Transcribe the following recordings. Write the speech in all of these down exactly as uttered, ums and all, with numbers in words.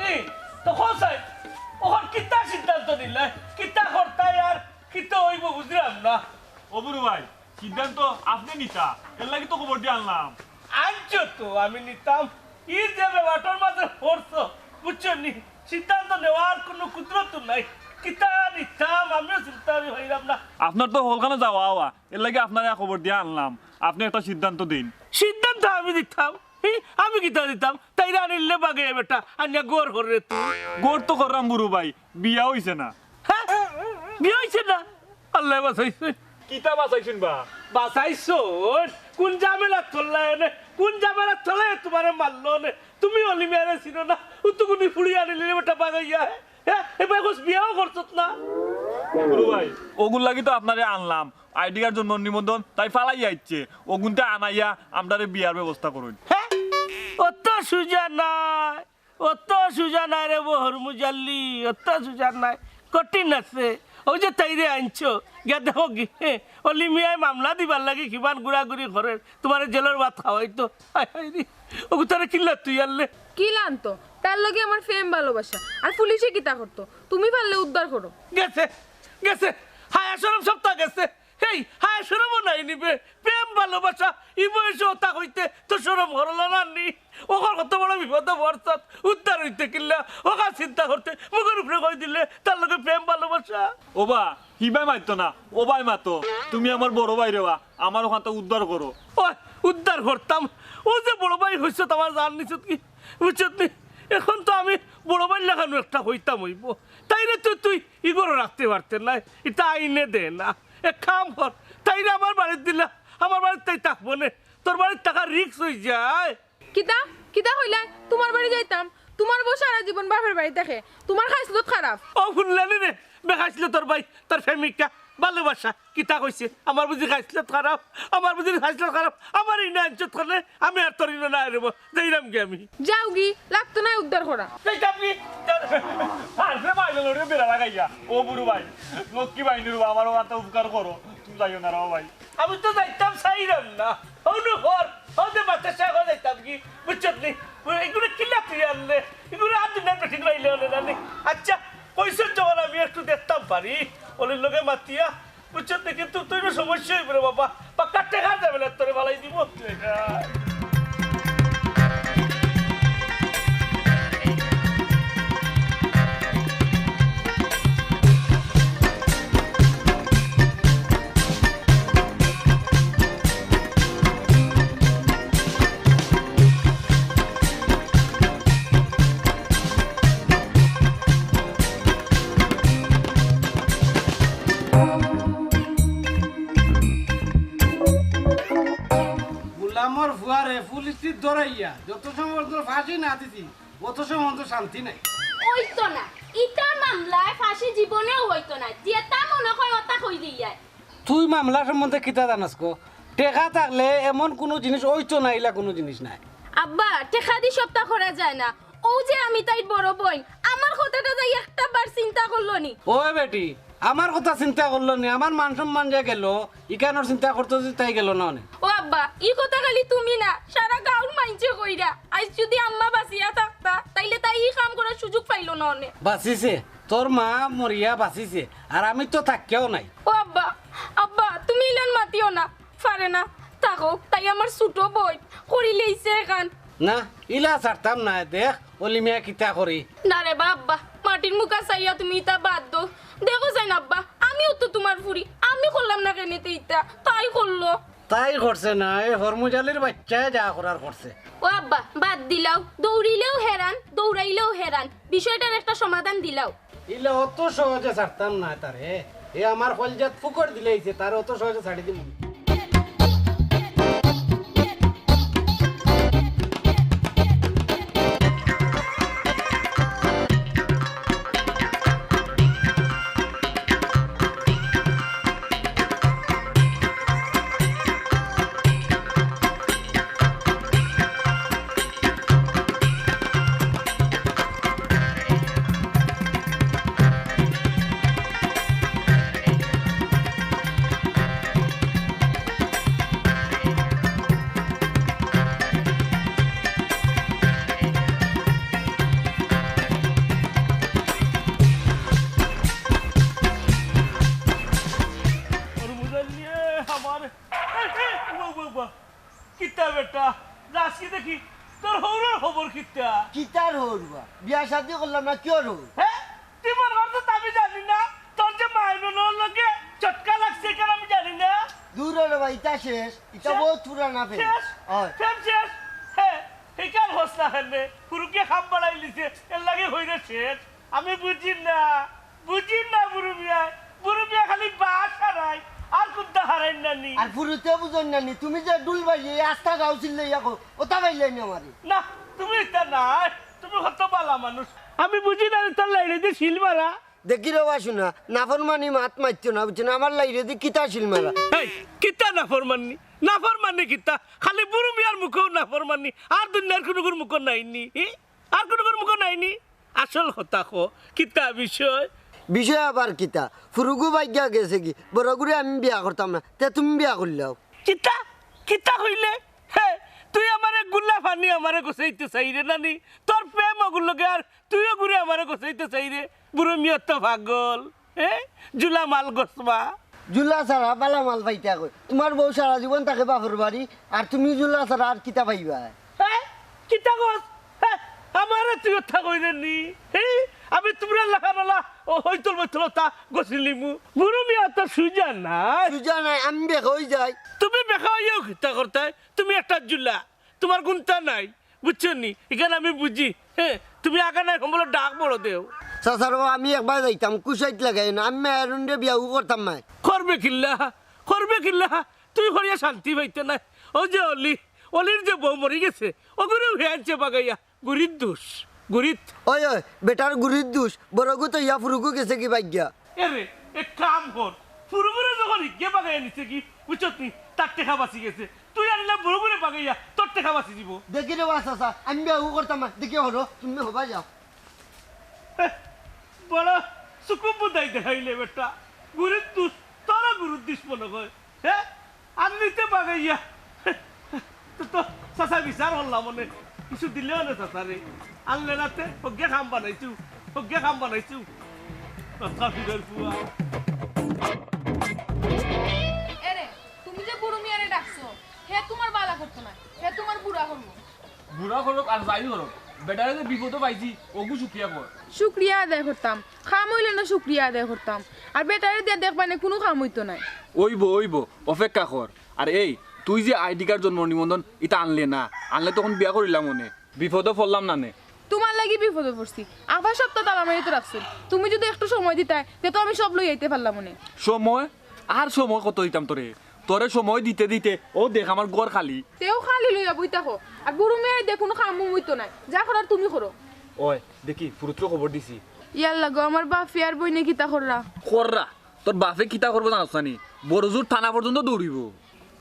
এই, তো হোসেন, অখন কিতা সিদ্ধান্ত নিলে? কিতা করতায় আর কিতা অইবো বুঝলাম না। ও বুরু ভাই, সিদ্ধান্ত আপনে নিতা, এরলাগি তো খবর দিয়া আনলাম। আনছো তো আমি নিতাম, ই যে ব্যাপারটার মাঝে পড়ছো, বুঝছো নি? সিদ্ধান্ত নেওয়ার কুনু কুদরত নাই। কিতা নিতাম আমিও চিন্তা করি পাইলাম না। আপনার তো হকলখানো যাওয়া অওয়া, এরলাগি আপনারে খবর দিয়া আনলাম, আপনে একটা সিদ্ধান্ত দিন। সিদ্ধান্ত আমি দিতাম? হি, আমি কিতা দিতাম? তাইরে আনিলে বাগে বেটা, আনিয়া ঘর কররে তুই। ঘর তো কররাম বুরু ভাই, বিয়া অইছে না। হ্যাঁ? বিয়া অইছে না? আল্লায় বাঁচাইছে। কিতা বাঁচাইছইন বা? বাঁচাইছইন? কুন ঝামেলাত পড়লায় নে? কুন ঝামেলাত পড়লায় তুমারে মারলো নে? তুমি অলি মিয়ারে চিনো না? উতুকুনি ফুড়ি আনিলে বেটা বাগাইয়া, হ্যাঁ? হ্যাঁ? এবার কস বিয়াও করছত না? বুরু ভাই, অগুর লাগি তো আপনারে আনলাম। আইডি কার্ড, জন্ম নিবন্ধন তাই ফালাইয়া আইছে। অগুনতে আনাইয়া আমরারে বিয়ার ব্যবস্থা করইন। হ্যাঁ? অত সুজা নায়। অত সুজা নায় রে বো হরমুজাল্লি, অত সুজা নায়। কঠিন আছে। অউ যে তাইরে আনছো, গিয়া দেখো গি, হে, অলি মিয়ায় মামলা দিবার লাগি কিমান ঘুরাঘুরি করের, তুমারে জেলর ভাত খাওয়াইতো। হায় হায় রে, অগু তারে কিলা তুই আনলে? কিলান তো, তার লগে আমার প্রেম ভালোবাসা। আর পুলিশে কিতা করতো? তুমি পারলে উদ্ধার করো। গেছে, গেছে, হায়া শরম সবতা গেছে। হেই, হায় শরমও নাই নি বে। প্রেম ভালোবাসা, ই বয়সে অতা কইতে তো শরম করলো না নি? অখন কত বড় বিপদো পড়ছত, উদ্ধার অইতে কিলা? অখান চিন্তা করতে মুখর উপরে কই দিলে, তার লগে প্রেম ভালোবাসা। ও বা, হিবায় মাততো না, ও বায় মাতো। তুমি আমার বড় ভাই রে বা, আমার অখানতা উদ্ধার করো। ওই, উদ্ধার করতাম। অউ যে বড় ভাই কইছত আমার জান নিছত কি? বুঝছত নি? অখন তো আমি বড় ভাইর লাখানউ একটা কইতাম অইবো। তাইরে তো তুই ই ঘরো রাখতে পারতে নায়, ইতা আইনে দে না। এক কাম কর, তাইরে আমার বাড়িত দিলা, আমার বাড়িত তাই থাকবো নে। তোর বাড়িত থাকা risk অইযায়। কিতা? কিতা কইলায়? তুমার বাড়ি যাইতাম? তুমার বউ সারা জীবন বাপের বাড়ি থাকে। তুমার খাইছলত খারাপ। ও হুনলায়নি রে, বেখাইছলতর ভাই, তার প্রেমিকা, ভালোবাসা। কিতা কইছে? আমার বুঝি খাইছলত খারাপ? আমার বুঝি খাইছলত খারাপ? আমারে ইনো আনছত কেনে? আমি আর তোর ইনো নায় রইমু। যাইরাম গি আমি। যাও গি, লাগতো নায় উদ্ধার করা। যাইতাম গি? আরে ভাই, লড়িও বেড়া লাগাইয়া। ও বুরু ভাই, লক্ষ্মী ভাই নিরু, আমার মাথা উপকার করো। তুমি যাইও না রে ভাই। আমি তো যাইতাম চাইরাম না। অনো ঘর, অনো মাদ্রাসা ঘর যাইতাম গি? বুঝছত নি? ইগুরে কিলা তুই আনলে? ইগুরে আর দুনিয়ার বেটিন পাইলে অনে না নি? আচ্ছা, কইছত যখন আমি একটু দেখতাম পারি, অলির লগে মাতিয়া, বুঝছত নি? কিন্তু তুই তো সমস্যা অইবো রে বাবা, পাক্কা টেকার ঝামেলাত তোরে ফালাই দিমু। গোলামর ফুয়ারে পুলিশে ধরাইয়া যত সময় পর্যন্ত ফাঁসি না দিছি, অত সময় পর্যন্ত শান্তি নাই। অইতো না, ইতা মামলায় ফাঁসি জীবনেও অইতো না, যেতা মনো কয় অতা কই দিয়ায়। তুই মামলা সম্বন্ধে কিতা জানস গো? টেকা থাকলে এমন কুনু জিনিস অইতো না, ইলা কুনু জিনিস নাই। আব্বা, টেকা দি সবতা করা যায় না। অউ যে আমি তাইর বড় বইন, আমার কথাটা তাই একটাবার চিন্তা করলো নি? ও বেটি, আমার কথা চিন্তা করলো নি? আমার মান সম্মান যে গেল, ইখানর চিন্তা করতো যে তাই গেল না অনে। ও আব্বা, ই কথা খালি তুমি না, সারা গাঁওর মাইনষে কইরা। আইজ যুদি আম্মা বাঁচিয়া থাকতা, তাইলে তাই ই কাম করার সুযোগ পাইলো না অনে। বাঁচিছে, তোর মা মরিয়া বাঁচিছে, আর আমি তো থাকিয়াও নাই। ও আব্বা, আব্বা, তুমি ইলান মাতিও না। পারে না, থাকউক, তাই আমার ছোট বইন করিলাইছে এখান। না, ইলা ছাড়তাম নায়, দেখ অলি মিয়া কিতা করি। না রে বা আব্বা, মাটির মুখা চাইয়া তুমি ইতা বাদ দেও। দেখো যাইন আব্বা, আমিও তো তুমার ফুরি, আমি করলাম না কেনে তে ইতা, তাই করলো। তাই করছে না, এই হরমুজালির বাইচ্চায় যা করার করছে। ও আব্বা, বাদ দিলাও, দৌড়িলেও হেরান, দৌড়াইলেও হেরান, বিষয়টার একটা সমাধান দিলাও। ইলা অত সহজে ছাড়তাম না তারে। এ আমার কলজাত ফুকর দিলাইছে, তারে অত সহজে ছাড়ি দিমু? হরমুজান নিয়ে আমার, এই, এই, উবা, উবা, উবা। কিতা বেটা, যাস কি দেখি, তোর হউরর খবর কিতা? কিতার হউর বা? বিয়া শাদি করলাম না, কিওর হউর? হে? তুই মনে করছস আমি জানি না? তোর যে মাইনুলর লগে চটকা লাগছে, কেন আমি জানি না? দূর রে ভাই, ইতা শেষ, ইতা শেষ? বহুত পুরানা প্রেম। শেষ? হয়। প্রেম শেষ? হে, ইখান হস না কেনে? ফুরুকে খাম বাড়াই লিছে, এর লাগি হইরে শেষ। আমি বুঝি না। বুঝিন না বুরু মিয়ায়, বুরু মিয়া খালি বাঁশ হারায়, আর কুন্তা হারাইন না নি। আর ফুরুতে বুঝইন না নি, তুমি যে ঢুল বাজিয়ে আস্তা গাঁও চিল্লাইয়া কও, ওটা পাইলাই না আমারে। না, তুমি ইতা নায়, তুমি কত বালা মানুষ। আমি বুঝি না রে, তোর লাইরে দি শিল মারা। দেখি রে বা শুনা, নাফরমানি মাত মাতিও না, বুঝছো না? আমার লাইরে দি কিতা শিল মারা? এই, কিতা নাফরমানি? নাফরমানি কিতা? খালি বুরু মিয়ার মুখেও নাফরমানি, আর দুনিয়ার কুনুগুর মুখো নাই নি? হি? আর কুনুগুর মুখো নাই নি? আসল কথা ক, কিতা বিষয়? বিষয় আবার কিতা? ফুরুগু ভাগিয়া গেছে গি, বড়গুরে আমি বিয়া করতাম না, তে তুমি বিয়া করিলাও। কিতা? কিতা কইলে? হে, তুই আমারে গুলা পানি আমারে গছাইতে চাইরে না নি? তোর প্রেম অগুর লগে আর তুই অগুরে আমারে গছাইতে চাইরে? বুরু মিয়া তো পাগল। হে? জুলা মাল গছবা। জুলা ছাড়া বালা মাল পাইতা কই? তুমার বউ সারা জীবন থাকে বাপর বাড়ি, আর তুমি জুলা ছাড়া আর কিতা পাইবা? হে? কিতা কস? হে? আমারে তুই কথা কইরে নি? হে? আমি তুমরার লাখান অলা, ও হইতল বইতল তা গছিলিমু। বুরু মিয়া তো সুজা নায়। সুজা নায়, আমি বেকা অই যাই। তুমি বেকা অইয়াও কিতা করতায়? তুমি একটা জুলা। তুমার গুনতা নাই, বুঝছো নি? ইখান আমি বুঝি। হে, তুমি আগা নাই সম্বল ডাক বড় দেও। চাচার বাবা, আমি একবার যাইতাম, কুশাইত লাগাই না, আমি মেহরুনরে বিয়াও করতাম নায়। করবে কিল্লা, করবে কিল্লা, তুই করিয়া শান্তি পাইতে নায়। ও যে অলি, অলির যে বউ মরি গেছে, অগুরেও হে আনছে বাগাইয়া, গুরির দোষ, গুরিত। ওই, ওই, বেটার গুরির দোষ, বড়গু তো ইয়া ফুরুগু গেছে গি ভাগিয়া। এরে, এক কাম কর, ফুরুগুরে যখন হিগে বাগাইয়া নিছে গি, বুঝছত নি, তার টেকা বাঁচি গেছে। তুই আনিলা বুড়ো বুড়ে বাগাইয়া, তোর টেকা বাঁচি দিব। দেখি রে বা চাচা, আমি বিয়াও করতাম না, দেখি হরো, তুমি হবা যাও। হে, বড় সুকুম বুদাই দেখাইলে বেটা, গুরির দোষ, তোরও গুরির দোষ মনে হয়। হে, আনলিতে বাগাইয়া। তো, তো, চাচা বিচার করলাম মনে, কিছু দিলেও না চাচা রে। আনলে না তে, হগ্গে খাম বানাইছু, হগ্গে খাম বানাইছু। চাচা ফিরের ফুয়া। এরে, তুমি যে বুড়ো মিয়ারে ডাকছো, হে তুমার বালা করতো না, হে তুমার বুড়া করবো। বুড়া করুক আর যাই করুক, বেটারে যে বিপদো পাইছি, ওগু শুক্রিয়া কর। শুক্রিয়া আদায় করতাম, কাম অইলে না শুক্রিয়া আদায় করতাম। আর বেটারে দিয়া দেখবানে কুনু কাম অইতো নায়। অইবো, অইবো, অপেক্ষা কর। আর এই, তুই যে আইডি কার্ড, জন্ম নিবন্ধন, ইতা আনলে না, আনলে তখন বিয়া করিলাম মনে, বিপদো পড়লাম না নে। তুমার লাগি বিপদো পড়ছি, আফা সপ্তাহ তালা মারি তো রাখছইন। তুমি যদি একটু সময় দিতায়, তে তো আমি সব লই আইতে পারলাম মনে। সময়? আর সময় কত দিতাম তোরে? তোরে সময় দিতে দিতে, ও দেখ আমার ঘর খালি। তেও খালি লইয়া বই থাকো। আর বুড়ো মিয়ায় দে কুনু কাম অইতো নায়, যা করার তুমি করো। ওই, দেখি, ফুরুতরে খবর দিছি। ইয়াল্লা গো, আমার বাফে আর বইনে কিতা কররা? কররা? তোর বাফে কিতা করবো জানোস না নি? বড়জোর থানা পর্যন্ত দৌড়িবো।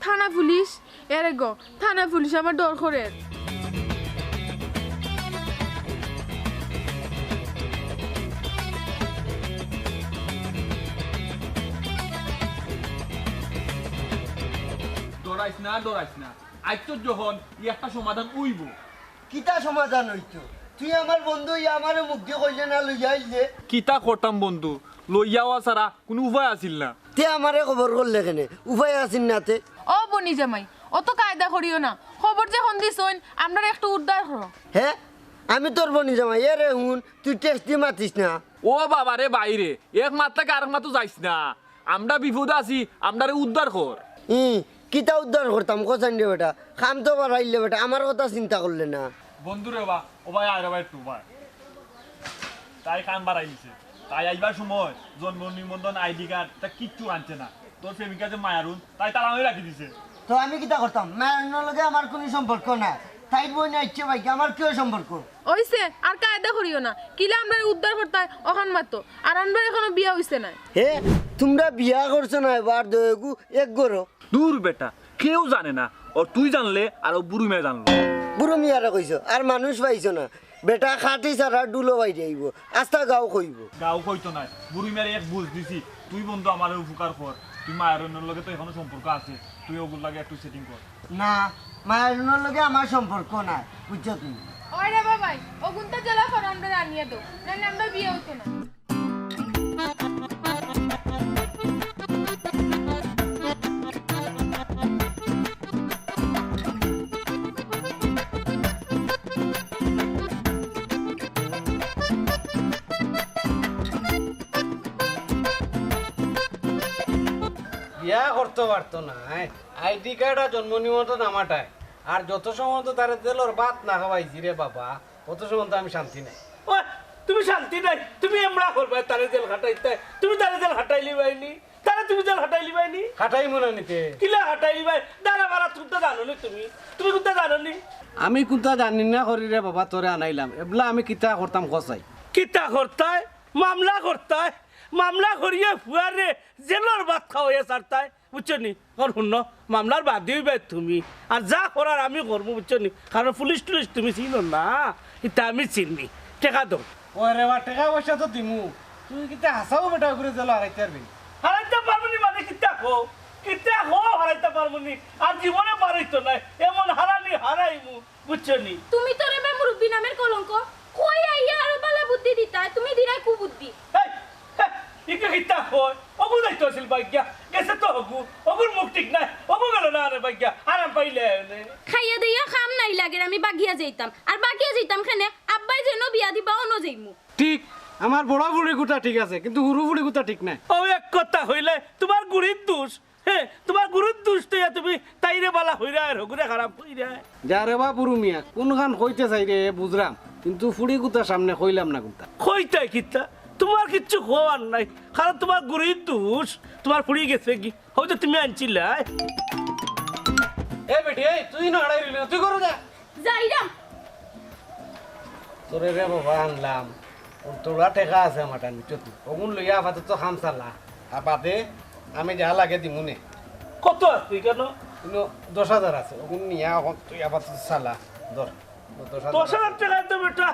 থানা পুলিশ? এরে গো, থানা পুলিশ আমার ডর করের। ডরাইস না, ডরাইস না। আইজ তো যখন ই একটা সমাধান অইবো। কিতা সমাধান অইতো? তুই আমার বন্ধু, ইয়া আমারে মুখ দি কইলে না লইয়া আইলে। কিতা করতাম বন্ধু, লইয়া আওয়া ছাড়া কুনু উপায় আছিল না। তে আমারে খবর করলে কেনে? উপায় আছিল না তে? ও বনি জামাই, অত কায়দা করিও না। খবর যে হন দিছইন, আমরারে একটু উদ্ধার করো। হে, আমি তোর বনি জামাই? এ রে হুন, তুই টেস্ট দি মাতিস না। ও বাবা রে বাইরে, এক মাত থাকি আরেক মাতো যাইস না। আমরা বিপদো আছি, আমরারে উদ্ধার কর। ই, কিতা উদ্ধার করতাম কছাইন রে বেটা? কাম তো বাড়াইলে বেটা, আমার কথা চিন্তা করলে না। বন্ধু রে বা, ও ভাই, আয় রে ভাই, একটু ভাই। তাই কাম বাড়াই দিছে। তাই আইবার সময় জন্ম নিবন্ধন, আইডি কার্ড, তা কিচ্ছু আনছে না। তোর প্রেমিকা যে মায়ারুন, তাই তালা মারি রাখি দিছে। তো আমি কিতা করতাম? মায়ারুনর লগে আমার কুনু সম্পর্ক নাই। তাইর বইন আইছে ভাই, আমার কিও সম্পর্ক? অইছে, আর কায়দা করিও না। কিলা আমরারে উদ্ধার করতায় অখান মাতো, আর আমরার এখনো বিয়া অইছে না। হে, তুমরা বিয়া করছো না, এবার দয়েগু এক গরো। দূর বেটা, কেউ জানে না। অউ তুই জানলে আর অউ বুরু মিয়া জানলো। বুরু মিয়ারে কইছো, আর মানুষ পাইছো না। বেটা খাটি ছাড়া ডুলো বাইরে আইবো, আস্তা গাঁও কইবো। গাঁও কইতো নায়, বুরু মিয়ারে এক বুঝ দিছি। তুই বন্ধু আমারে উপকার কর, তুই মায়ারুনর লগে তো এখনো সম্পর্ক আছে, তুই অগুর লগে একটু সেটিং কর। না, মায়ারুনর লগে আমার সম্পর্ক নাই, বুঝছো তুমি? ওই রে বাবাই, অগুনতা জেলা ফরমটা আনিয়া দেও, নাইলে আমরা বিয়া অইতো না। বিয়া করতো পারতো নায়, আইডি কার্ড আর জন্ম নিবন্ধন আমাটায়। আর যত সময় তো তারে জেলর ভাত না খাওয়াইছি রে বাবা, অত সময় তো আমি শান্তি নাই। ওই, তুমি শান্তি নাই, তুমি এমরা করবায়, তারে জেল খাটাইতায়, তুমি তারে জেল খাটাইলিবায়নি, তারে তুমি জেল খাটাইলিবায়নি। খাটাইমু না নিতে। কিলা খাটাইলিবায়? দাঁড়া বাড়া, তুমি তো জানো নি তুমি, তুমি কুনতা জানো নি? আমি কুনতা জানি না করি রে বাবা, তোরে আনাইলাম। এবলা আমি কিতা করতাম কছাই? কিতা করতায়? মামলা করতায়, মামলা করিয়া ফুয়ারে জেলর ভাত খাওয়াইয়া ছাড়তায়। বুঝছো নি? অখন হুনো, মামলার বাদী অইবায় তুমি। আর যা করার আমি করমু, বুঝছো নি? কারণ পুলিশ টুলিশ তুমি চিনো না, ইতা আমি চিনি। টেকা দেও। ওরে বা, টেকা পয়সা তো দিমু। তুই কিতা হাছাউ বেটা অগুরে জেলো হারাইতে পারবি? হারাইতে পারমু নি মানে কিতা কও? কিতা কও হারাইতে পারমু নি? আর জীবনে পারইতো নায়। এমন হারানি হারাইমু। বুঝছো নি? তুমি তো রে বা মুরব্বি নামের কলঙ্ক, কই আইয়া আরো বালা বুদ্ধি দিতায়, তুমি দিরায় কুবুদ্ধি। এই, এই, ইগু কিতা কয়? অগু যাইতো আছিল বাগিয়া, গেছে তো হগু, অগুর মুখ ঠিক নাই, অগু গেল না আরে বাগিয়া, আরাম পাইলে এনে। খাইয়া দেইয়া কাম নাই লাগের, আমি বাগিয়া যাইতাম, আর বাগিয়া যাইতাম কেনে, আব্বায় যেনো বিয়া দিবা, অনো যাইমু। ঠিক, আমার বড় ফুড়ি কুতা ঠিক আছে, কিন্তু হুরু ফুড়ি কুতা ঠিক নাই। অউ এক কথা কইলে, তুমার গুড়ির দুষ। হে, তুমার গুড়ির দুষ থইয়া তুমি তাইরে বালা কইরায় আর হগুরে খারাপ কইরায়। যা রে বা বুরু মিয়া, কুনখান কইতে চাইরে বুঝরাম, কিন্তু ফুড়ি কুতার সামনে কইলাম না কুনতা। কইতায় কিতা? তুমার কিচ্ছু কওয়ার নাই, কারণ তুমার গুড়ির দুষ, তুমার ফুড়ি গেছেগি, অউ যে তুমি আনছিলায়। এ বেটি, এই, তুই না আড়াই রইলি না, তুই ঘরো যা। যাইরাম। তোরে রে বাবা আনলাম, অউ থুড়া টেকা আছে আমারটাত, বুঝছো তুই? অগুন লইয়া আপাতত কাম চালা, আর বাদে আমি যা লাগে দিমুনে। কত আছে কেনে? ইনো দশ হাজার আছে, অগুন নিয়া অখন তুই আপাতত চালা, ধর, অউ দশ হাজার। দশ হাজার টেকায় তো বেটা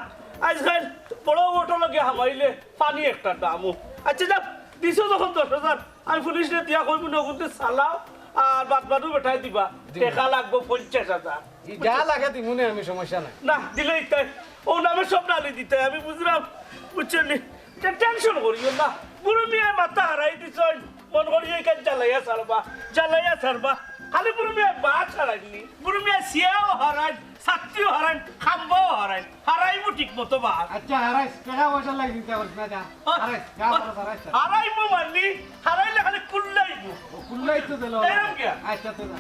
আইজকাইল বড় অটো লগে হামাইলে পানি একটা দামও। আচ্ছা যাও, দিছো যখন দশ হাজার, আমি পুলিশরে দিয়া কইমু নে, অগুনতে চালাও, আর বাদ বাদু বেটায় দিবা। দিমু। টেকা লাগবো পঞ্চাশ হাজার। ই যা লাগে দিমুনে আমি, সমস্যা নাই। না, দিলেই তাই। অউ নামে সব নালি দিতায়, আমি বুঝরাম, বুঝছো নি? তে টেনশন করিও না। বুরু মিয়ায় মাথা হারাই দিছইন, মন করি এইখান জ্বালাইয়া ছাড়বা, জ্বালাইয়া ছাড়বা। খালি বুরু মিয়ায় বাত হারাইননি, বুরু মিয়ায় সিয়াও হারাইন, ছাত্তিও হারাইন, খাম্বাও হারাইন। হারাইমু ঠিক মতো বাদ। আচ্ছা, হারাইস, টেকা পয়সা লাগি চিন্তা করিস না, যা। আহ, হারাইস, যা আহ, পারস হারাইস। হারাইমু মানি, হারাইলে খালি কুল্লাইমু। অউ কুল্লাই তো দিল। এরম কিয়া? আচ্ছা, তো যা।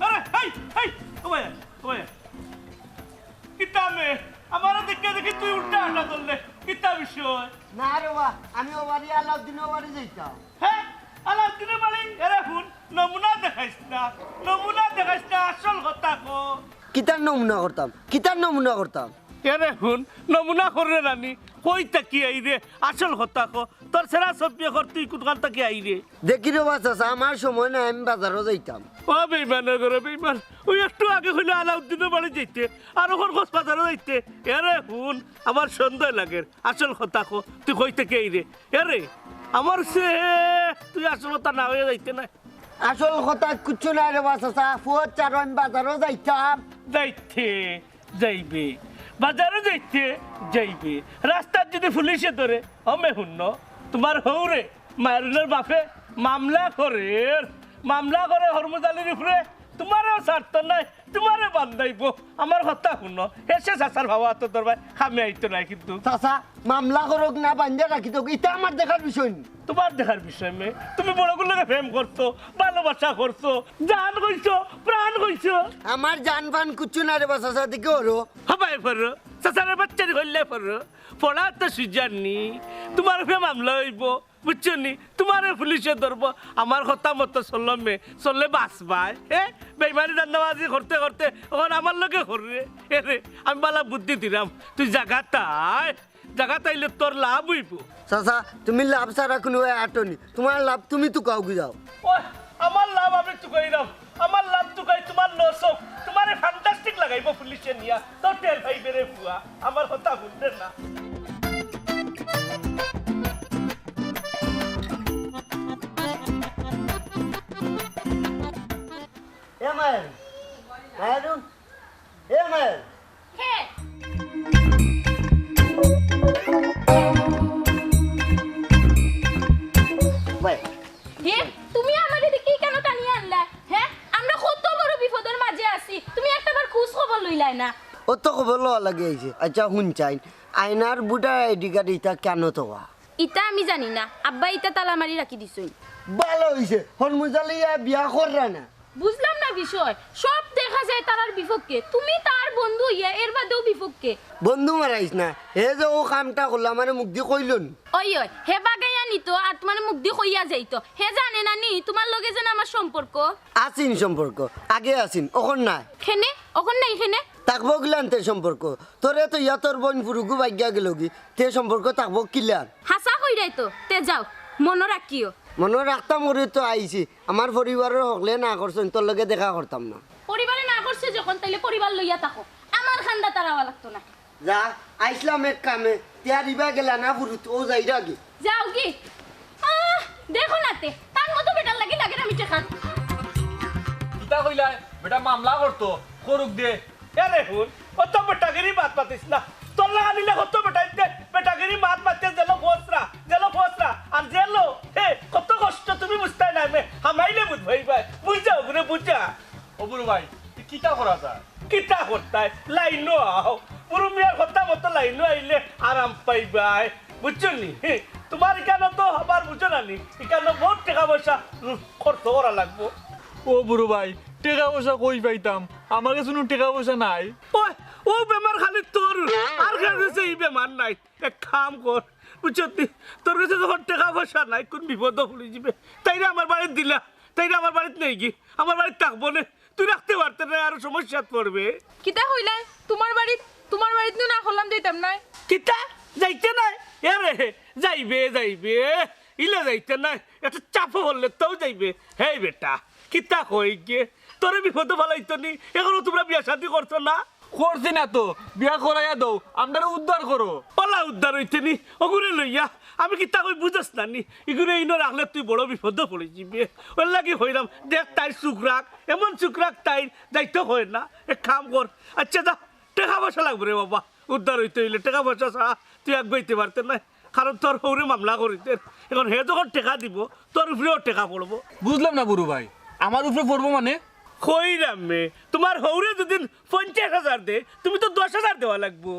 আরে, হেই, হেই, ও ভাই, ও ভাই। কিতা মে? আমারে দেখিয়া দেখি তুই উল্টা হাঁটা ধরলে। কিতা বিষয়? না রে বা, আমি অউ বাড়ি আলাউদ্দিনর বাড়ি যাইতাম। হে? আলাউদ্দিনর বাড়ি? এরে হুন, নমুনা দেখাইস না, নমুনা দেখাইস না, আসল কথা ক। কিতার নমুনা করতাম? কিতার নমুনা করতাম? এরে হুন, নমুনা কররে নানি, কই থাকি আইরে, আসল কথা ক। তোর সেরা সব বিয়ে কর, তুই কোনখান থাকি আইরে? দেখি রে বা চাচা, আমার সময় নাই, আমি বাজারো যাইতাম। ও বেইমানর ঘরর বেইমান, ওই একটু আগে কইলে আলাউদ্দিনর বাড়ি যাইতে, আর অখন কস বাজারো যাইতে। এরে হুন, আমার সন্দেহ লাগের, আসল কথা ক, তুই কই থাকি আইরে? এরে, আমার সে, তুই আসল কথা না কইয়া যাইতে নায়। আসল কথা কিচ্ছু নাই রে বা চাচা, ফুয়ার চারো আমি বাজারো যাইতাম। যাইতে যাইবে, বাজারো যাইতে যাইবে, রাস্তাত যদি পুলিশে ধরে, অমে হুন, তুমার হউরে মাইরুলের বাপে মামলা করের, মামলা করে হরমুজ আলীর উপরে, তুমারেও ছাড়তো নায়, তুমারে বান্ধাইবো। আমার কথা হুনো, হেষে চাচার ভাবা তো দরবার কামে আইতো নায় কিন্তু। চাচা, মামলা করুক না বান্ধিয়া রাখি তো, ইটা আমার দেখার বিষয় নি। তুমার দেখার বিষয় মে, তুমি বড়গুর লগে প্রেম করছো, ভালোবাসা করছো, জান কইছো, প্রাণ কইছো। আমার জান ফান কিচ্ছু নাই রে বা চাচা, দেখি ওরো। হবাই পড়ো, চাচারে বাচ্চারি করলে পড়ো, পড়া তো সুজার নি, তুমার উপরে মামলা অইবো। বুঝছো নি? তুমারে পুলিশে ধরবো। আমার কথা মতো চললে মে, চললে বাঁচবায়। এ, বেইমানি ধান্দাবাজি করতে করতে অখন আমার লগে কররে। এরে, আমি বালা বুদ্ধি দিরাম, তুই জাগাত আয়, জাগাত আইলে তোর লাভ অইবো। চাচা, তুমি লাভ ছাড়া কুনু আটো নি, তুমার লাভ তুমি তুকাও গি যাও। ওই, আমার লাভ আমি তুকাইরাম, আমার লাভ তুকাই তুমার লস অউক, তুমারে fantastic লাগাইবো পুলিশে নিয়া, তো টের পাইবে রে ফুয়া, আমার কথা হুনরে না। এ মায়ের, মায়ের, এ মায়ের। হে? ভাই। হে, তুমি আমারে দেখি কেনে টানিয়া আনলা? হে? আমরা কত বড় বিপদর মাঝে আছি, তুমি একটাবার খোঁজ খবর লইলায় না। অত খবর লওয়া লাগি আইছে। আচ্ছা, হুন চাইন, আয়নার ভোটার আইডি কার্ড ইতা কেনে থওয়া? ইতা আমি জানি না, আব্বায় ইতা তালা মারি রাখি দিছইন। ভালা অইছে, হরমুজ আলী ইয়া বিয়া কররা না। বুঝলাম না বিষয়, সব দেখা যায় তারার বিপক্ষে, তুমি তার বন্ধু অইয়া এর বাদেও বিপক্ষে। বন্ধু মারাইস না, হে যে অউ কামটা করলো, আমারে মুখদি কইলো নি। ওই, ওই, হে বাগাইয়া নিতো আর তুমারে মুখদি কইয়া যাইতো, হে জানে না নি তুমার লগে যেন আমার সম্পর্ক। আছিন সম্পর্ক, আগে আছিন, অখন নাই। কেনে? অখন নাই কেনে? থাকবো কিলান তে সম্পর্ক? তোরে তো ইয়া তোর বইন ফুরুগু ভাগিয়া গেলোগি, তে সম্পর্ক থাকবো কিলান? হাছা কইরায় তো, তে যাও, মনো রাখিও। মনো রাখতাম করি তো আইছি, আমার পরিবারর হকলে না করছইন, তোর লগে দেখা করতাম না। পরিবারে না করছে যখন, তাইলে পরিবার লইয়া থাকো, আমার কান্দাত আর আওয়া লাগতো না। যা, আইছলাম এক কামে, তে আর ইবা গেলা না ফুরুত, অউ যাইরাগি। যাওগি। আহ, দেখো না তে, তার মতো বেটার লাগি লাগের আমি টেকা। কিতা কইলায়? বেটা মামলা করতো, করুক দে। এরে হুন, অত বেটাগিরি মাত মাতিস না। তোর লাগা নিলে কত বেটাইন্তে বেটাগিরি মাত মাততে জেলো ফসরা, জেলো ফসরা। আর জেলো, হে, কত কষ্ট তুমি বুঝতায় নায় মে, হামাইলে বুঝবায় ভাই। বুঝ যাও, বুড়া, বুঝ যা। ও বুরু ভাই, তে কিতা করা যায়? কিতা করতায়? লাইনো আও। বুরু মিয়ার কথা মতো লাইনো আইলে আরাম পাইবায়। বুঝছো নি? তুমার ইকানো তো আবার বুঝো না নি? ইকানো বউত টেকা পয়সা, উম, খরচ করা লাগবো। ও বুরু ভাই, টেকা পয়সা কই পাইতাম? আমার গেছে কুনু টেকা পয়সা নাই। ওই, অউ বেমার খালি তোর, আর কার গেছে ই বেমার নাই। এক কাম কর, বুঝছো নি? তোর গেছে যখন টেকা পয়সা নাই, কুন বিপদো পড়ি যিবে। তাইরে আমার বাড়িত দিলা, তাইরে আমার বাড়িত নেইগি, আমার বাড়িত থাকবো নে। তুই রাখতে পারতে নায়, আরো সমস্যাত পড়বে। কিতা কইলায়? তুমার বাড়িত, তুমার বাড়িত নু না করলাম যাইতাম নায়। কিতা? যাইতে নায়? এরে, যাইবে, যাইবে। ইলা যাইতে নায়। একটা চাপো বললে তো যাইবে। হেই বেটা, কিতা কই গে? তোরে বিপদো ফালাইতো নি? অখনো তুমরা বিয়া শাদি করছো না? করছি না তো, বিয়া করাইয়া দেও, আমরারে উদ্ধার করো। অলা উদ্ধার অইতে নি, অগুরে লইয়া। আমি কিতা কই বুঝস না নি? ইগুরে ইনো রাখলে তুই বড় বিপদো পড়ি যিবে। অর লাগি কইরাম, দেখ তাইর চুখ রাখ, এমন চুখ রাখ তাইর, যাইতো কয় না। এক কাম কর, আচ্ছা যা, টেকা পয়সা লাগবো রে বাবা, উদ্ধার অইতে অইলে টেকা পয়সা ছাড়া তুই আগুয়াইতে পারতে নায়। কারণ তোর হউরে মামলা করিতে, অখন হে যখন টেকা দিবো, তোর উপরেও টেকা পড়বো। বুঝলাম না বুরু ভাই, আমার উপরে পড়বো মানে? কইরাম মে, তুমার হউরে যুদি পঞ্চাশ হাজার দে, তুমি তো দশ হাজার দেওয়া লাগবো।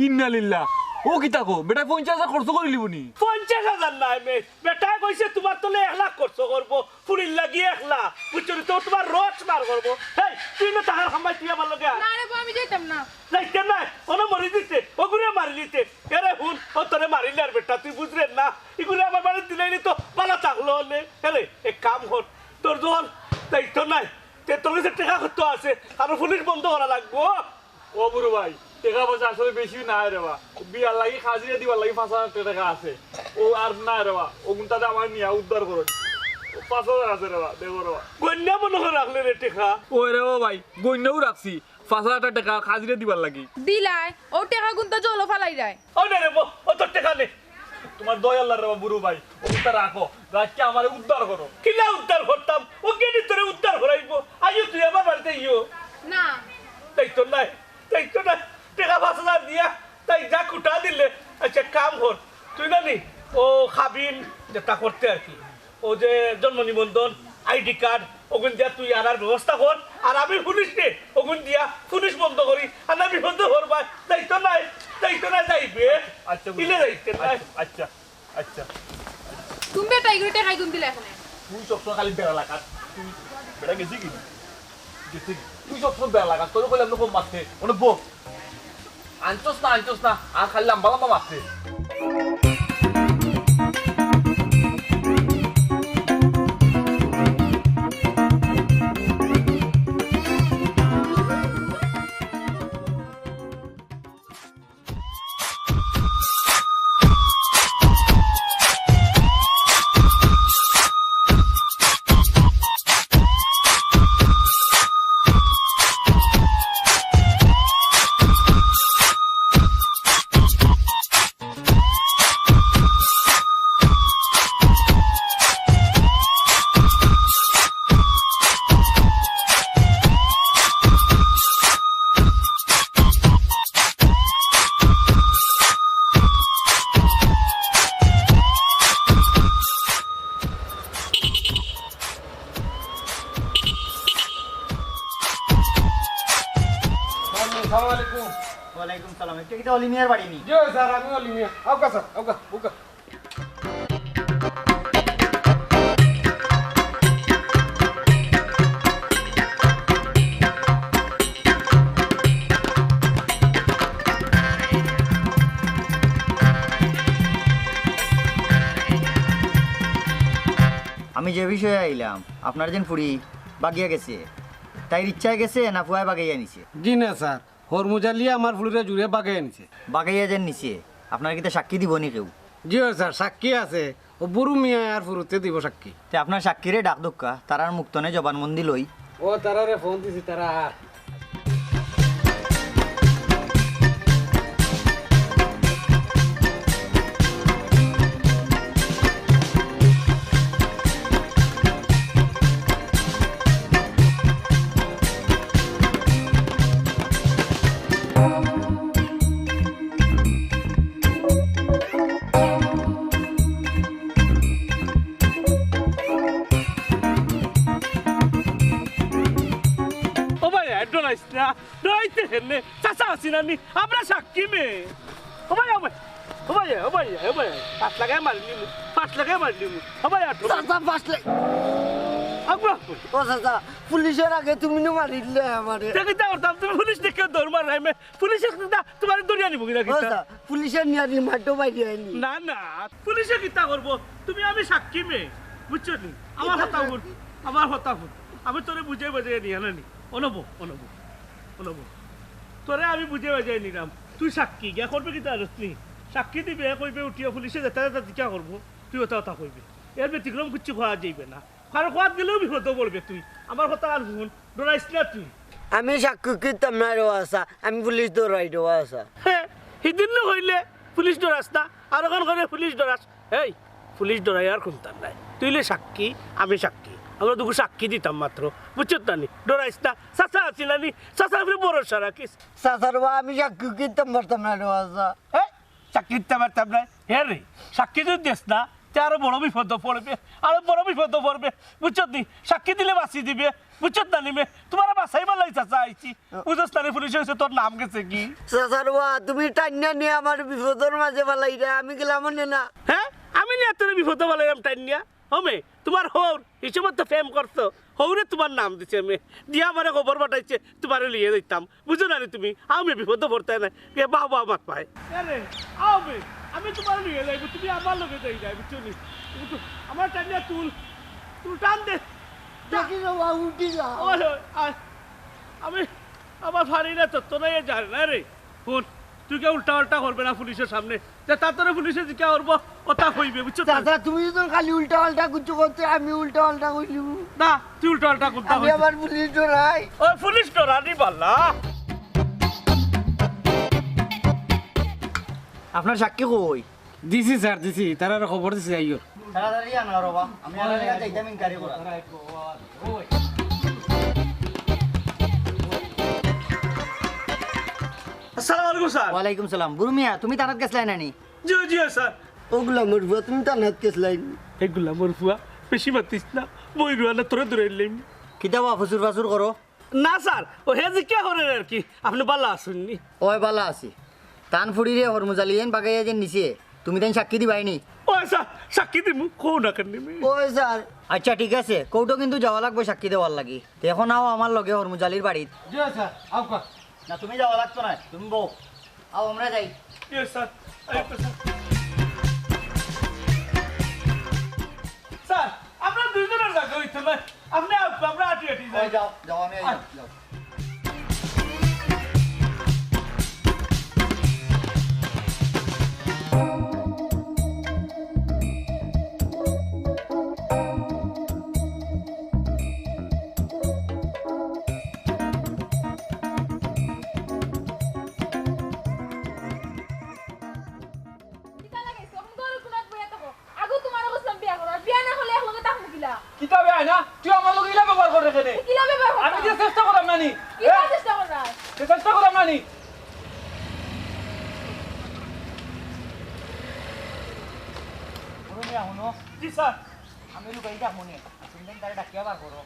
ইন্না লিল্লাহ, অউ কিতা কও, বেটায় পঞ্চাশ হাজার খরচ করিলিবো নি? পঞ্চাশ হাজার নায় মে, বেটায় কইছে তুমার তলে এক লাখ খরচ করবো, ফুড়ির লাগি এক লাখ, বুঝছো নি? তো তুমার রস বার করবো। হেই, তুই না থাকার সময় তুই আমার লগে আয়। না রে বা, আমি যাইতাম না। যাইতে নায়, অনো মরি দিতে, অগুরে মারিলিতে। এরে হুন, অউ তোরে মারিলে আর বেটা, তুই বুঝরে না। ইগুরে আমার বাড়িত দিলাইলে তো ভালা থাকলো অনে। এরে, এক কাম কর, তোর যখন দায়িত্ব নাই, তে তোর গেছে টেকা কত আছে? কারণ পুলিশ বন্ধ করা লাগবো। ও বুরু ভাই, টেকা পয়সা আসলে বেশি নাই রে বা। বিয়ার লাগি, কাজিরে দিবার লাগি পাঁচ হাজার টেকা আছে। অউ আর নাই রে বা, অগুনতারে আমারে নিয়া উদ্ধার করো। পাঁচ হাজার আছে রে বা, দেখো রে বা। গইন্না মনো কয় রাখলে রে টেকা। অয় রে বা ভাই, গইন্নাও রাখছি। পাঁচ হাজার টেকা কাজিরে দিবার লাগি। দিলায়, অউ টেকাগুনতা জলো ফালাইরায়। অউ নে রে বা, অউ তোর টেকা নে। তুমার দয়া আল্লাহ রে বা বুরু ভাই, অগুনতা রাখো, রাখিয়া আমারে উদ্ধার করো। কিলা উদ্ধার করতাম? অউ কেনে তোরে উদ্ধার করাইবো? আইও তুই আমার বাড়িত আইও। না। তাই তো নায়, তাই তো নায়। টেকা পাঁচ হাজার দিয়া, তাই যা কুটা দিলে। আচ্ছা, কাম কর, তুই না নি, অউ কাবিন যেতা করতে আর কি, অউ যে জন্ম নিবন্ধন, আইডি কার্ড, অগুন দিয়া তুই আনার ব্যবস্থা কর, আর আমি পুলিশরে অগুন দিয়া পুলিশ বন্ধ করি, আর না বিপদে পড়বায়, যাইতো নায়, যাইতো নায়, যাইবে। আচ্ছা, বুঝছি। ইলে যাইতে নায়। আচ্ছা, আচ্ছা, আচ্ছা। তুমি বেটা, ইগুরে টেকাই গুন দিলে এখানে। তুই সবসময় খালি বেড়া লাগাস। তুই বেটা গেছি কি? গেছি কি? তুই সবসময় বেড়া লাগাস। তোরে কইলাম না কম মারতে। অনো বউ। আনছস না, আনছস না, আর খালি লাম্বা লাম্বা মারতে। আসসালামু আলাইকুম। ওয়ালাইকুম সালাম। ইটা কিতা অলি মিয়ার বাড়ি নি? জি স্যার, আমি অলি মিয়া। আউক্কা স্যার, আউক্কা, আউক্কা। আমি যে বিষয়ে আইলাম, আপনার যেন ফুড়ি বাগিয়া গেছে, তাইর ইচ্ছায় গেছে না ফুয়ায় বাগাইয়া নিছে? জি না স্যার, হরমুজালিয়ে আমার ফুড়িরে জুরে বাগাইয়া নিছে। বাগাইয়া যেন নিছে, আপনার কিতা সাক্ষী দিবো নি কেউ? জি অয় স্যার, সাক্ষী আছে। অউ বুরু মিয়া আর ফুরুতে দিবো সাক্ষী। তে আপনার সাক্ষীরে ডাক দেউক্কা, তারার মুখ তনে জবানবন্দি লই। ও, তারারে ফোন দিছি, তারা আর। ও ভাই, আর ডরাইস না, ডরাইতে কেনে? চাচা আছি না নি? আমরা সাক্ষী মে। ও ভাই, ও ভাই, ও ভাই, ও ভাই, ও ভাই, পাঁচ লাখাই মারিলিমু, পাঁচ লাখাই মারিলিমু। ও ভাই, আর চাচা, পাঁচ লাখ। আগুয়া। ও চাচা, পুলিশর আগে তুমি নু মারিলে আমারে। দেখি যাও, তুমি পুলিশ দেখে দৌড় মারাই মে। পুলিশে কিতা তুমারে ধরিয়া নিবো কিনা ও কিতা? চাচা, পুলিশে নিয়া নি মারতো বাইরে আইনি। না, না, পুলিশে কিতা করবো? তুমি আমি সাক্ষী মে, বুঝছো নি? আমার কথা হুন, আমার কথা হুন। আমি তোরে বুঝাই বাজাই নিয়া না নি। অনো বও, অনো বও, অনো বও। তোরে আমি বুঝাই বাজাই নিলাম। তুই সাক্ষী, গিয়া করবে কিতা জানোস নি? সাক্ষী দিবে, কইবে উঠিয়া পুলিশে যেতা যেতা জিকা করবো, তুই অতা অতা কইবে। এর ব্যতিক্রম কিচ্ছু কওয়া যাইবে না। কারো কওয়াত গেলেও বিপদো পড়বে তুই। আমার কথা আর হুন, ডরাইস না তুই। আমি সাক্ষী কিতাম না রে ও চাচা, আমি পুলিশ ডরাই রে ও চাচা। হে, হিদিন নু কইলে পুলিশ ডরাস না, আর অখন কইলে পুলিশ ডরাস। এই, পুলিশ ডরাইয়ার কুন্তা নাই। তুই অইলে সাক্ষী, আমি সাক্ষী। আমরা দুগু সাক্ষী দিতাম মাত্র। বুঝছত না নি? ডরাইস না। চাচা আছি না নি? চাচার উপরে ভরসা রাখিস। চাচার বা আমি সাক্ষী কিতাম পারতাম না রে ও চাচা। এই, সাক্ষী দিতাম পারতাম না। হে রে, সাক্ষী যদি দেস না, তে আরো বড় বিপদো পড়বে, আরো বড় বিপদো পড়বে। বুঝছত নি? সাক্ষী দিলে বাঁচি দিবে। বুঝছত না নি মে? তুমারে বাঁচাইবার লাগি চাচা আইছি। বুঝছ না রে, পুলিশে কইছে তোর নাম গেছে গি। চাচার বা, তুমি টাইন্না নিয়া আমারে বিপদর মাঝে ফালাইরায়, আমি গেলাম অনে না। হে? আমি নিয়া তোরে বিপদো ফালাইরাম টাইন্না? ও মে, তুমার হউর হিসাবে তো প্রেম করতো, হউরে তুমার নাম দিছে মে, দিয়া আমারে খবর পাঠাইছে তুমারে লইয়া যাইতাম। বুঝো না নি তুমি? আও মে, বিপদো পড়তায় নায়। এ বাবা, আমার পায়। আরে, আও মে, আমি তুমারে লইয়া যাইমু, তুমি আমার লগে যাইরায়, বুঝছো নি? তুমি তো আমার টাইন্না তুল, তুল টান দে। দেখি যাও, আ, উঠি যাও। ওই, ওই, আয়। আমি আবার পারি না তো, তোরা এ জানে না রে। হুন, তুই কিতা উল্টা পাল্টা করবে না পুলিশের সামনে। যে তা তোরে পুলিশে জিকা করবো, অতা কইবে, বুঝছো তো? চাচা, তুমি যদি খালি উল্টা পাল্টা কিছু করতে, আমি উল্টা পাল্টা কইলিমু। না, তুই উল্টা পাল্টা কুন্তা আমি কইতে। আবার পুলিশ ডরাই। ও, পুলিশ ডরানি বালা। আপনার সাক্ষী কই? দিছি স্যার, দিছি, তারারে খবর দিছি, আইও। তাড়াতাড়ি আনো রে বা, আমি আর আগে যাইতাম ইনকোয়ারি করা। আসসালামু আলাইকুম স্যার। ওয়ালাইকুম সালাম। বুরু মিয়া, তুমি থানাত গেছলায় না নি? জি, জি স্যার। ও গুলামর ফুয়া, তুমি থানাত গেছলায় নি? এ গুলামর ফুয়া, বেশি মাতিস না, বই রুয়ানা তোরে ধরে নিলাম। কিতা বা ফুসুর ফাসুর করো? না স্যার, ও হে জিকা করের আর কি। আপনে বালা আছইন নি? ওই বালা আছি। তান ফুড়িরে হরমুজালিয়ে বাগাইয়া যে নিছে, তুমি তাইন সাক্ষী দিবায় নি? ওই স্যার, সাক্ষী দিমু, কও না কেনে মি? ওই স্যার। আচ্ছা, ঠিক আছে, কোর্টো কিন্তু যাওয়া লাগবো সাক্ষী দেওয়ার লাগি। তে এখন আও আমার লগে হরমুজালির বাড়িত। জি স্যার, আউক্কা। না, তুমি যাওয়া লাগতো নায়, তুমি বও। আও, আমরা যাই। জি স্যার, আউক্কা স্যার। স্যার, আমরা দুইজনের জাগা অইতো নায়। আপনে আউক্কা, আমরা আটি আটি যাই। ওই যাও, যাও, আমি আই, যাও, যাও। কিতা লাগাইছো? অখন ঘরর কুনাত বইয়া থাকো। আগেউ তুমারে কইছলাম বিয়া করো, আর বিয়া না করলে একলগে থাকমু কিলা? কিতা বিয়া অয় না? তুই আমার লগে ইলা ব্যবহার কররে কেনে? কিলা ব্যবহার করতাম? আমি যে চেষ্টা করলাম না নি? কিতা এ? চেষ্টা করলাম? যে চেষ্টা করলাম না নি? হুনো মিয়া, হুনো। জি স্যার। আমি লুকাই থাকমু নে। তুমি তারে ডাকিয়া বার করো।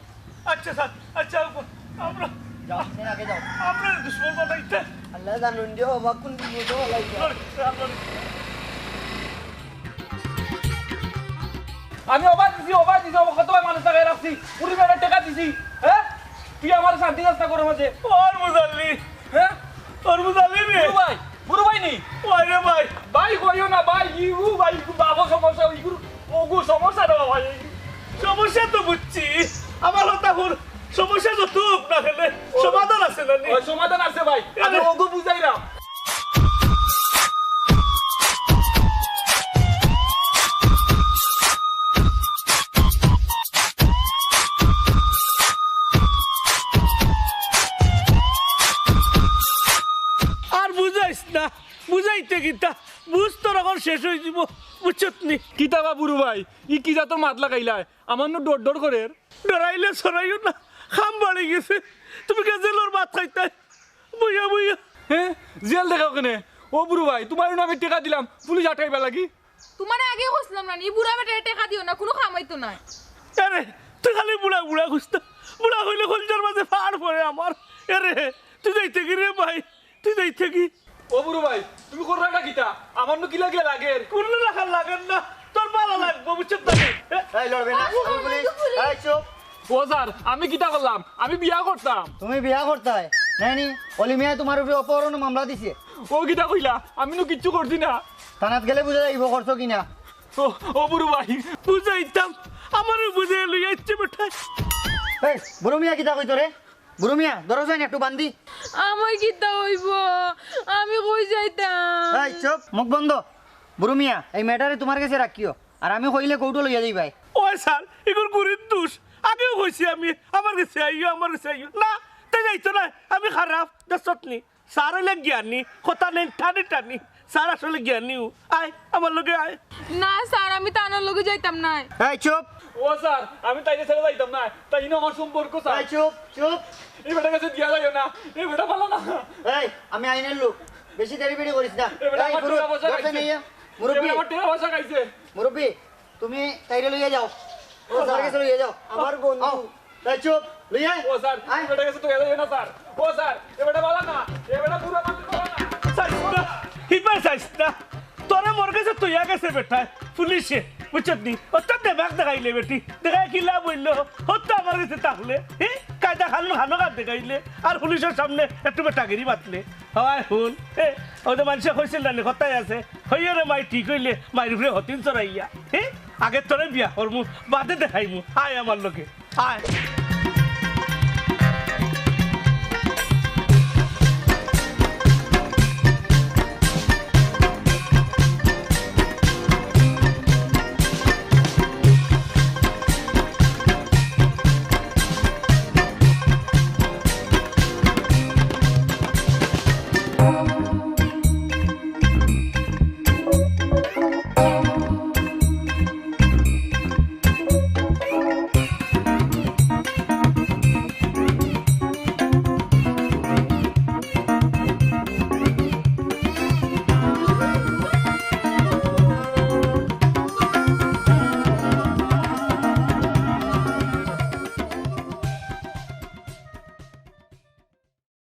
আচ্ছা স্যার, আচ্ছা, আমরা যাও, তুমি আগে যাও। আমরা দুশমন বানাইতে। আল্লাহ জানইন দিও, বাবা কোন বিপদো ফালাইছে। Lorry, lorry. আমি অবাদ দিছি, অবাদ দিছি, অবাদ কতবার মানুষ লাগাই রাখছি। পুরি বেটা টেকা দিছি, হ্যাঁ? তুই আমার শান্তি চেষ্টা করো মাঝে। ওর মুজাল্লি, হ্যাঁ? ওর মুজাল্লি রে। বুরু ভাই, বুরু ভাই নি? ওই রে ভাই। ভাই কইও না ভাই, ইগু ভাই, ইগু বাবু সমস্যা, ইগুর ওগু সমস্যা রে বাবা, এই সমস্যা তো বুঝছি। আমার কথা হুন, সমস্যা যত হোক না কেনে, সমাধান আছে না নি? ওই সমাধান আছে ভাই, আমি আরে। ওগু বুঝাইরাম। আর বুঝাইস না, বুঝাইতে কিতা, বুঝ তোর অখন শেষ অইযিবো, বুঝছত নি? কিতা বা বুরু ভাই, ই কি জাতর মাত লাগাইলায়? আমার নু ডর ডর করের। ডরাইলে সরাইও না, কাম বাড়ি গেছে। তুমি কিতা জেলর ভাত খাইতায়? বইয়া বইয়া। হ্যাঁ, জেল দেখাও কেনে? ও বুরু ভাই, তুমারে নু আমি টেকা দিলাম পুলিশ আটকাইবার লাগি। তুমারে আগেউ কইছলাম না নি, ই বুড়া বেটারে টেকা দিও না, কুনু কাম অইতো নায়। আরে, তুই খালি বুড়া বুড়া খুঁজতা। বুড়া অইলে কইলজার মাঝে ফাড় পড়ে আমার। আরে, তুই যাইতে কি রে ভাই? তুই যাইতে কি? ও বুরু ভাই, তুমি কররায়টা কিতা? আমার নু কিলা কিলা লাগের? কুনু লাখান লাগের না, তোর বালা লাগবো, বুঝছত নি? এ? এই লড়বে না, আমি পুলিশ। এই চুপ। ও স্যার, আমি কিতা করলাম? আমি বিয়া করতাম। তুমি বিয়া করতায়? নায় নি, অলি মিয়ায় তুমার উপরে অপহরণর মামলা দিছে। ও কিতা কইলা? আমি নু কিচ্ছু করছি না। থানাত গেলে বুঝা যাইবো করছো কি না। ও, ও বুরু ভাই, বুঝাইতাম, আমারে বুঝাই লইয়া আইছে বেটায়। এই, বুরু মিয়া কিতা কইতো রে? বুরু মিয়া, ধরো যাইন একটু বান্দি। আমার কিতা অইবো? আমি কই যাইতাম? এই, চুপ, মুখ বন্ধ। বুরু মিয়া, এই মেয়েটারে তুমার গেছে রাখিও, আর আমি কইলে কোর্টো লইয়া যাইবায়। ওই স্যার, ইগুর গুরির দোষ। আগেউ কইছি আমি, আমার গেছে আইও, আমার গেছে আইও। না, তে যাইতো নায়, আমি খারাপ, দেখছত নি? স্যার অইলে জ্ঞানী, কথা নেই টানি টানি। স্যার আসলে জ্ঞানীউ। আয়, আমার লগে আয়। না স্যার, আমি তানর লগে যাইতাম নায়। এই চুপ। ও স্যার, আমি তাইরে ছাড়া যাইতাম নায়। তাইন আমার সম্পর্ক স্যার। এই চুপ, চুপ। এই বেটার গেছে দিয়া যাইও না। এই বেটা বালা না। এই, আমি আইনের লোক। বেশি দেরি বেরি করিস না। এই বেটা এই আমার পুরো টেকা পয়সা ধরতে খাইছে। নিয়ে। মুরব্বি। এই বেটা আমার টেকা পয়সা খাইছে। মুরব্বি, তুমি তাইরে লইয়া যাও। ও স্যার, গেছে লইয়া যাও। আমার বন্ধু। আও। এই চুপ, লইয়া আয়। ও স্যার, আয়। এই বেটার গেছে তো গেলে না স্যার। ও স্যার, এই বেটা বালা না। এই বেটা বুড়া মানুষ বালা না। চাইস না, হিপা চাইস না। তোরে মোর গেছে থইয়া গেছে বেটায়, পুলিশে, বুঝছত নি? অত দেমাগ দেখাইলে বেটি, দেখাই কিলা বললো, হত্যা আমার গেছে থাকলে, হি? কায়দা খানুন খানো কাজ দেখাইলে, আর পুলিশের সামনে একটু বেটাগিরি মাতলে। হয় হুন, এ, ওই যে মানষে কইছিল না নি, কথায় আছে, হইও রে মাই ঠিক অইলে, মাইর উপরে হতিন চড়াইয়া, হি? আগে তোরে বিয়া করমু, বাদে দেখাইমু, আয় আমার লগে, আয়।